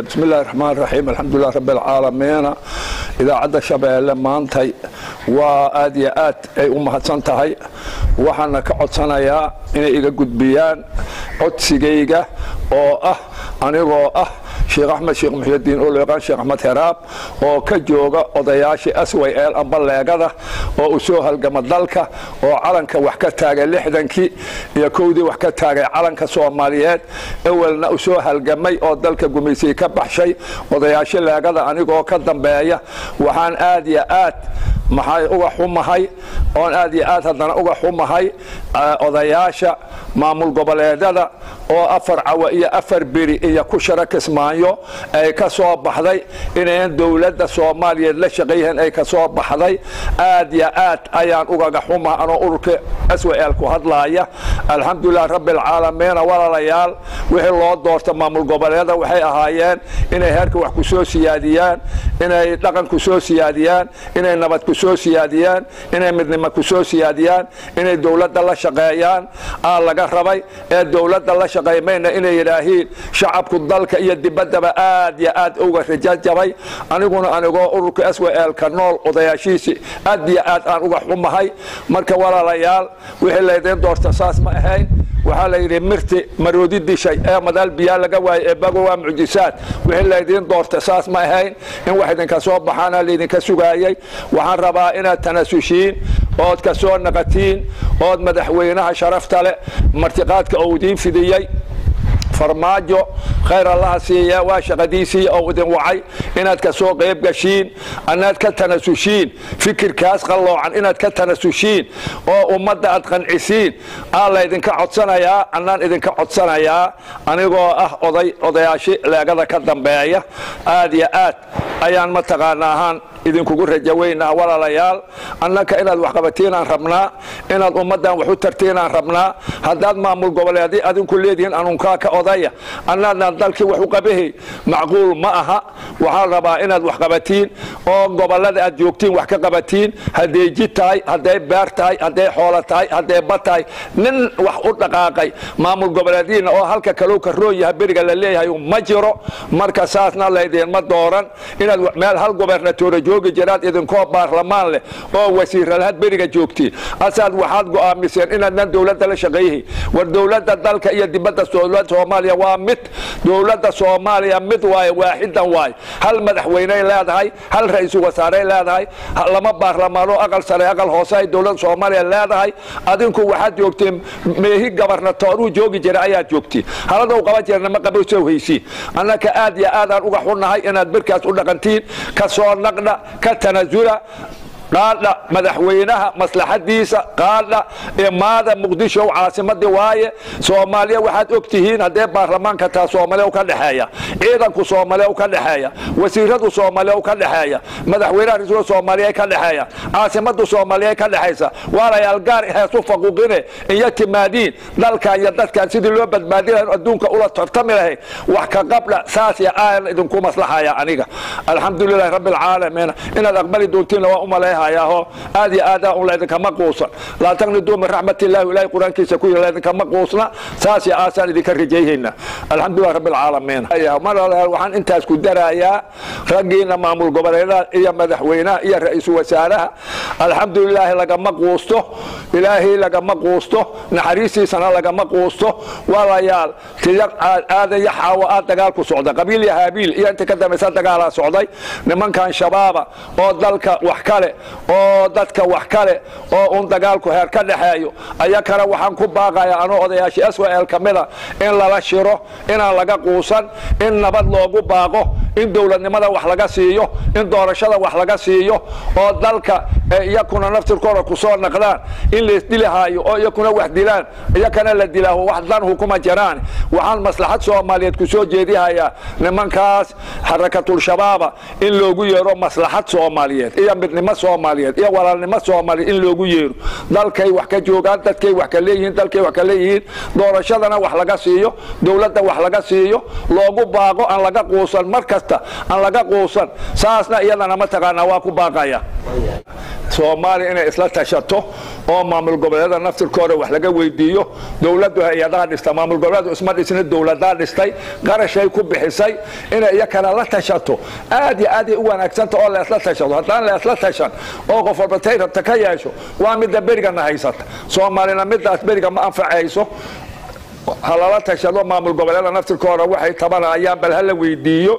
Bismi illahi raxmaan raxiim, alxamdulilah rabbi alcaalamiina. Idaacadda Shabeelle maantay waa aad iyo aad ay u mahadsan tahay. Waxaana ka codsanayaa inay iga gudbiyaan codsigayga oo ah anigoo ah Sheekh Axmed Sheekh Muxyadiin oo loo yaqaan Sheekh Axmed Heraab, oo ka jooga odayaashii SYL amba leegada, oo u soo halgama dalka, oo calanka wax ka taagay 61-kii iyo 1-dii, wax ka taagay calanka Soomaaliyeed, ewelna u soo halgamay oo dalka gumaysay ka baxshay. Odayaashii leegada anigoo ka dambeeya, waxaan aad iyo aad maxay uga xumahay oon aad iyo aad haddana uga xumahay odayaasha maamul goboleedada oo 4 cawa iyo 4 beri iyo ku shara Kismaayo ay ka soo baxday inayan dowladda Soomaaliyeed la shaqayhan ay ka soo baxday. Aad iyo aad ayaan ugaga xumaha anoo ururka SYL ku hadlaaya. Alxamdulilah rabbi alcaalamiina. Walaalayaal, wixii loo doorta maamul goboleeda waxay ahaayeen inay heerka wax ku soo siyaadiyaan, inay dhaqan ku soo siyaadiyaan, inay nabad ku soo siyaadiyaan, inay midnimo ku soo siyaadiyaan, inay dowladda la shaqeeyaan aa laga rabay. Ee dowladda la shaqaymayna inay yidhaahiin shacabku dalka iyo dibaddaba aad iyo aad uga rajo jabay. Aniguna anigoo ururka SYL ka nool odayaashiisii, aad iyo aad aan uga xumahay. Marka walaalayaal, wixii laydin doorta saas ma ahayn. Waxaa la yidhi mirti maroodi dishay ee madaal biyaa laga waayay ee bago waa mucjisaad. Wixii laydiin doorta saas ma ahayn. In wax idinka soo baxaana laydinka sugaayay. Waxaan rabaa inaad tanaasushiin ood ka soo naqatiin ood madaxweynaha sharafta leh martiqaadka oo idiin fidiyey Farmaajo, khayr Allaha siiya, waa shaqadiisii oo idin wacay, inaad ka soo qayb gashiin, anaad ka tanasushiin fikirkaas qalloocan, inaad ka tanasushiin oo ummadda aad qancisiin aa laydinka codsanayaa, annaan idinka codsanayaa anigoo ah oday odayaashii leegada ka dambeeya. Aad iyo aad ayaan mataqaana ahaan idinkugu rajaweynaa. Walaalayaal, annaka inaad wax qabatiinaan rabnaa, inaad ummaddan wax u tartiinaan rabnaa. Haddaad maamul goboleedyo adinku leedihiin anunkaa ka odaya, annaadnaan dalkii wax u qabahay, macquul ma aha. Waxaan rabaa inaad wax qabatiin oo gobollada aad joogtiin wax ka qabatiin, hadday jid tahay, hadday beer tahay, hadday xoolo tahay, hadday bad tahay. Nin wax u dhaqaaqay maamul goboleedyihiina oo halka kalou ka roon yaha beriga la leeyahay ma jiro. Marka saasna laydinma dooran. Inaad meel hal gobernatoore joogi jiraad idinkoo baarlamaan leh oo wasiiralahad beriga joogtiin, asaad waxaad go'aamiseen inaadnan dowladda la shaqeeyihi. War dowladda dalka iyo dibadda Soomaaliya waa mid. Dowladda Soomaaliya mid waaye, waaxidan waaye. Hal madaxweyney leedahay, hal ra-iisul wasaaray leedahay, lama baarlamaano, aqal sare, aqal hoose ay dowladda Soomaaliya leedahay. Adinku waxaad joogteen meehi gobernatooruu joogi jira ayaad joogtiin, haladow qaban jirna ma qabasoo haysiin. Annaka aad iyo aadaan uga xunnahay inaad birkaas u dhaqantiin. Ka soo naqdha, ka tanasula, qaadha madaxweynaha maslaxadiisa, qaadha imaada Muqdisho, caasimadii waaye Soomaaliya. Waxaad og tihiin haddee baarlamaanka taa Soomaaliya ka dhexeeya, ciidanku Soomaaliya ka dhexeeya, wasiiradu Soomaaliya ka dhexeeya, madaxweynaha raiisul Soomaaliya ka dhexeeya, caasimadu Soomaaliya ka dhexaysa. Waalayaal, gaar heesu faquuqine iyo timaadiin dalkan iyo dadkan sidii loo badbaadin lahayn, adduunka ula tartami lahayn, wax ka qabdha. Saas iyo aan idinku maslaxaya aniga. Alxamdulilahi rabbi alcaalamiin. Inaad aqbali doontiinna waa u malayhayaho. Aad iyo aad un laydinkama quusan. Laa taqniduu min raxmatillahi, Ilahay qur-aankiisa ku yiri laydinkama quusna. Saas iyo aasaan idinka rajayhayna. Alxamdulilah rabbi alcaalamiin. Mar waxaan intaas ku darayaa raggiina maamul goboleedaha iyo madaxweynaha iyo ra-iisul wasaaraha, alxamdulilaahi lagama quusto, Ilaahay lagama quusto, naxariistiisana lagama quusto. Walaalayaal, tiya Aadan iyo Xaawo aad dagaal ku socda, Qabiil iyo Haabiil iyo inta ka dambaysa dagaalaa socday. Nimankan Shabaaba oo dalka wax kale oo dadka wax kale oo un dagaalku heer ka dhexeeyo ayakana waxaan ku baaqaya anoo odayaashii SYL ka mida in lala shiro, inaan laga quusan, in nabad loogu baaqo, in dowladnimada wax laga siiyo, in doorashada wax laga siiyo, oo dalka iyakuna naftirkooda kusoo naqdaan. In laysdilihaayo oo iyakuna wax dilaan, iyakana la dilaaho, wax danhu kuma jiraan. Waxaan maslaxad Soomaaliyeed kusoo jeedihayaa nimankaas Xarakatul Shabaaba in loogu yeero maslaxad Soomaaliyeed iyo midnimo Soomaaliyeed iyo walaalnimo Soomaaliyeed in loogu yeero. Dalkay wax ka joogaan, dadkay wax ka leeyihiin, dalkay wax ka leeyihiin. Doorashadana wax laga siiyo, dowladda wax laga siiyo, loogu baaqo, aan laga quusan, mar kasta aan laga quusan. Saasna iyadana mataqaanaa waa ku baaqaya. Soomaaliya inay isla tashato oo maamul goboleeda naftirkooda wax laga weydiiyo. Dowladdu hay-adaha dhista, maamul goboleedu isma dhisna, dowladaa dhistay, qarashay ku bixisay. Inay iyakana la tashato aad iyo aad ay u wanaagsanta oo la isla tashado. Haddaan la isla tashan oo qof walba tay rabta ka yeesho, waa midda berigana haysata. Soomaalina midaas beriga ma anfacayso. Ha lala tashado maamul goboleeda naftirkooda, waxay tabanayaan bal ha la weydiiyo.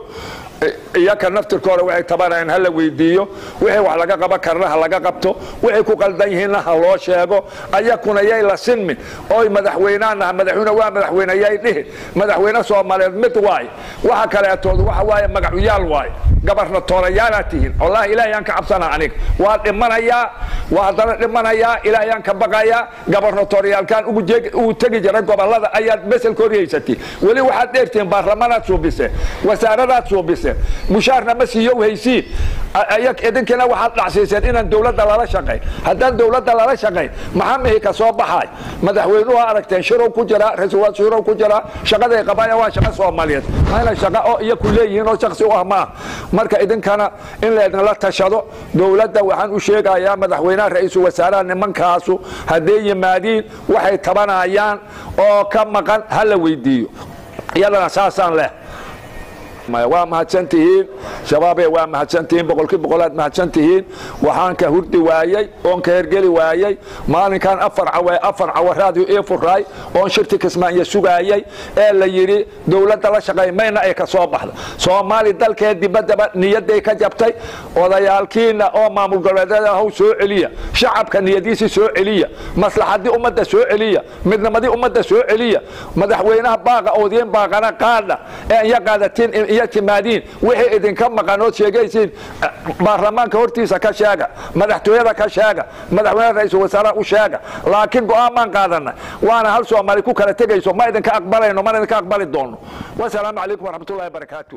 Iyaka naftirkooda waxay tabanayaan ha la weydiiyo. Wixii wax laga qaban karna ha laga qabto, wixii ku qaldan yihiinna ha loo sheego. Ayakuna yay la sinmin oy madaxweynaanaha, madaxweyne waa madaxweyne yay dhihin. Madaxweyne Soomaaliyeed mid waay, waxa kaleetoodu waxa waaye magacuyaal waay, gabarna toorayaalaad tihiin. Wallaahi Ilaahay aan ka cabsanaa, aniga waa dhimanayaa, waa haddana dhimanayaa, Ilaahay aan ka baqayaa. Gabarna toorayaalkaan ugu tegi jiray gobollada ayaad beselka horhaysatay. Weli waxaad dheertihiin baarlamanaad suubiseen, wasaaradaad suubiseen, mushaarna ma siiyo haysiin. Idinkina waxaad dhacsiiseen inaan dowladda lala shaqayn. Haddaan dowladda lala shaqayn, maxaa mihi ka soo baxay? Madaxweynuhu aragteen shirow ku jira, ra-iisul wasaar shirow ku jira. Shaqaday qabaya waa shaqo Soomaaliyeed, maana shaqo oo iyaku leeyihiin oo shakhsi u ah maaha. Marka idinkana in laydinla tashado. Dowladda waxaan u sheegayaa, madaxweynaha, ra-iisul wasaaraha, nimankaasu hadday yimaadiin waxay tabanayaan oo ka maqan ha la weydiiyo. Iyadana saasaan leh. Waa mahadsantihiin shabaabee, waa mahadsantihiin, 100% aad mahadsantihiin. Waxaan ka hurdi waayey oon ka hergeli waayey maalinkan 4 cawe, 4 cawo raadiyo ii furaay oon shirti Kismaanya sugaayey ee la yidhi dowladda la shaqay mayna ay ka soo baxda. Soomaali dalkeed dibaddaba niyadday ka jabtay. Odayaalkiina oo maamul goboleedyada haw soo celiya shacabka niyadiisii, soo celiya maslaxadii ummadda, soo celiya midnimadii ummadda, soo celiya. Madaxweynaha baaqa oodiin baaqana qaadha ee iya qaadatiin iyo timaadiin. Wixii idinka maqan ood sheegaysiin baarlamaanka hortiisa ka sheega, madaxtooyada ka sheega, madaxweynaha, ra-iisul wasaaraha u sheega. Laakiin go'aan baan qaadanay, waana hal Soomaali ku kala tegayso. Ma idinka aqbalayno, mana idinka aqbali doono. Wasalaamu calaykum waraxmatullahi wabarakaatu.